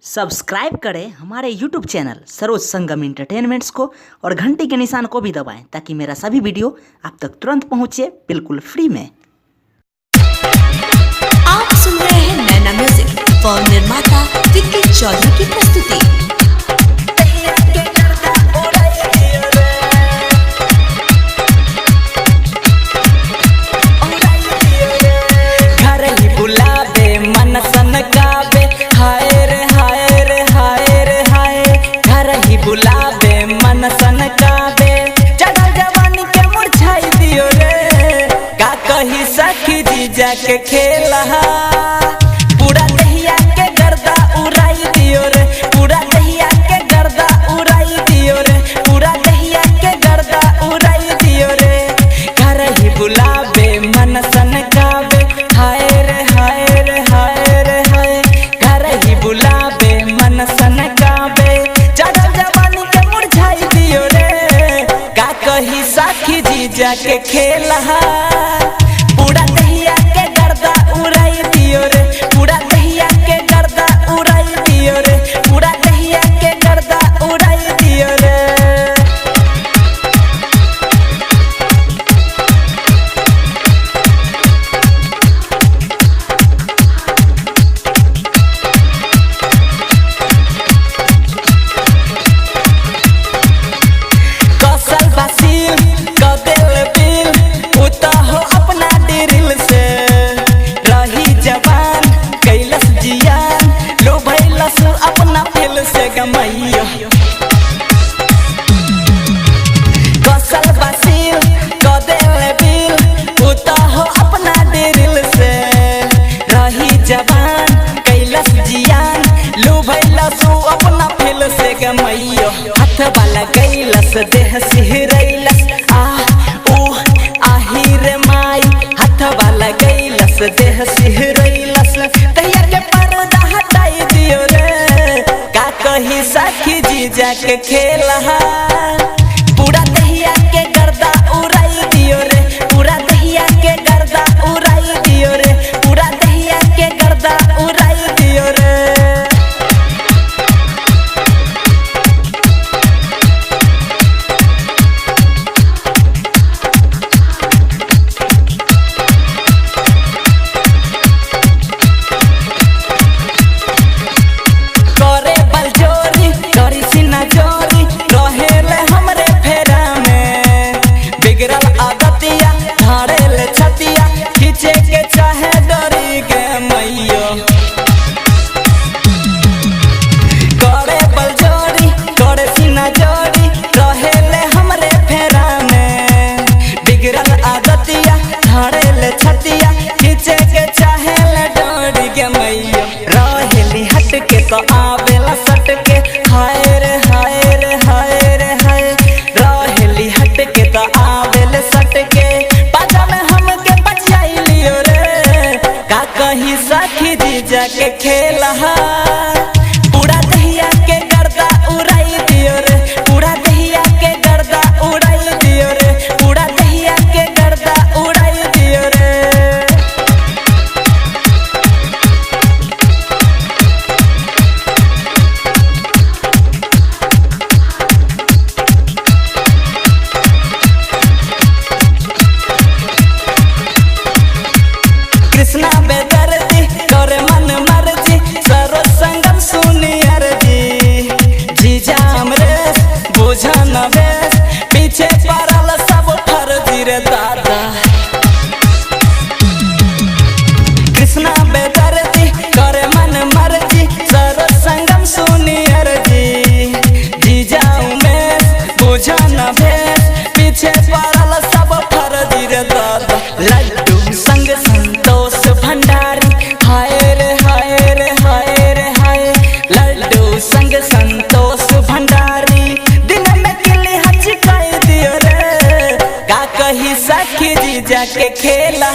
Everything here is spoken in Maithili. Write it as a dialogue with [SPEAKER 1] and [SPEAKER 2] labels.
[SPEAKER 1] सब्सक्राइब करें हमारे YouTube channel Saroj संगम एंटरटेनमेंट्स को और घंटी के निशान को भी दबाएं ताकि मेरा सभी वीडियो आप तक तुरंत पहुंचे बिल्कुल फ्री में।
[SPEAKER 2] आप सुन रहे हैं नैना म्यूजिक और निर्माता विक्की चौधरी की प्रस्तुति।
[SPEAKER 3] घर ही बुलावे मन सनकावे, हाय रे हाय रे हाय रे हाय। घर ही बुलावे मन सनकावे, चढ़ल जवानी के मुरझाई दियो रे। का कही सखी जीजा के खेला, पूरा दहिया के गर्दा उड़ाई दियो रे। पूरा दहिया के गर्दा उड़ाई दियो रे। पूरा दहिया के गर्दा उड़ाई दियो रे। घर ही बुलावे मन सनकावे, हाय रे हाय रे हाय रे हाय। घर ही बुलावे मन सनकावे, चढ़ल जवानी के मुरझाई दियो रे। का कही साखी जीजा के खेला, पूरा दहिया के गर्दा उड़ाई दियो रे। पूरा दहिया के गर्दा उड़ाई दियो रे। पूरा दहिया के गर्दा उड़ाई दियो रे। कसल बसील कदेल बिल, उता हो अपना डिरिल से। रही जवान कैलस जियान, लो भैलस अपना फेल से गमैयो। कसल बसील कदेल बिल, उता हो अपना डिरिल से। रही जवान कैलस जियान, लो भैलस अपना फेल से गमैयो। हाथ वाला गैलस देह सिहरैलस, आ ऊ आही रे माई। हाथ वाला गैलस देह सिहरैलस, तहिया के पर्दा हटाई दियो रे। का कही सखी जीजा के खेला, पूरा दहिया के गर्दा उड़ाई दियो रे। पूरा दहिया के गर्दा उड़ाई दियो रे। पूरा दहिया के गर्दा उड़ाई दियो रे। करे बलजोरी करी सीना जोरी, रहेले हमरे फेरा में। बिगड़ल आदतिया धारेल छतिया, खींचे के चाहे डरी के मैयो। करे बलजोरी करे सीना जोरी, रहेले हमरे फेरा में। बिगड़ल आदतिया धारेल छतिया, खींचे के चाहे डरी के मैयो। रहेली हट के तो आवेला सट के, हाय रे हाय रे हाय रे हाय। रहेली हट के तो आवेले सट के, पाजा में हमके बचाई लियो रे। का कही सखी जीजा के खेला, पूरा दहिया के गर्दा उड़ाई दियो रे। पूरा दहिया के गर्दा उड़ाई दियो रे। पूरा दहिया के गर्दा उड़ाई दियो रे। कृष्णा बेदर्दी करे मन मर्जी, सरोज संगम सुनी अर्जी। जीजा अमरेश बुझा न बेस, पीछे पड़ल सब फर्जी रे दादा। कृष्णा बेदर्दी करे मन मर्जी, सरोज संगम सुनी अर्जी। जीजा उमेश बुझा न भेस, पीछे पड़ल सब फर्जी रे दादा। लड्डू संग संतोष भंडारी, हाय रे हाय रे हाय रे हाय। लड्डू संग संतोष भंडारी, दिन में किली हचकाई दियो रे। का कही सखी जीजा के खेला,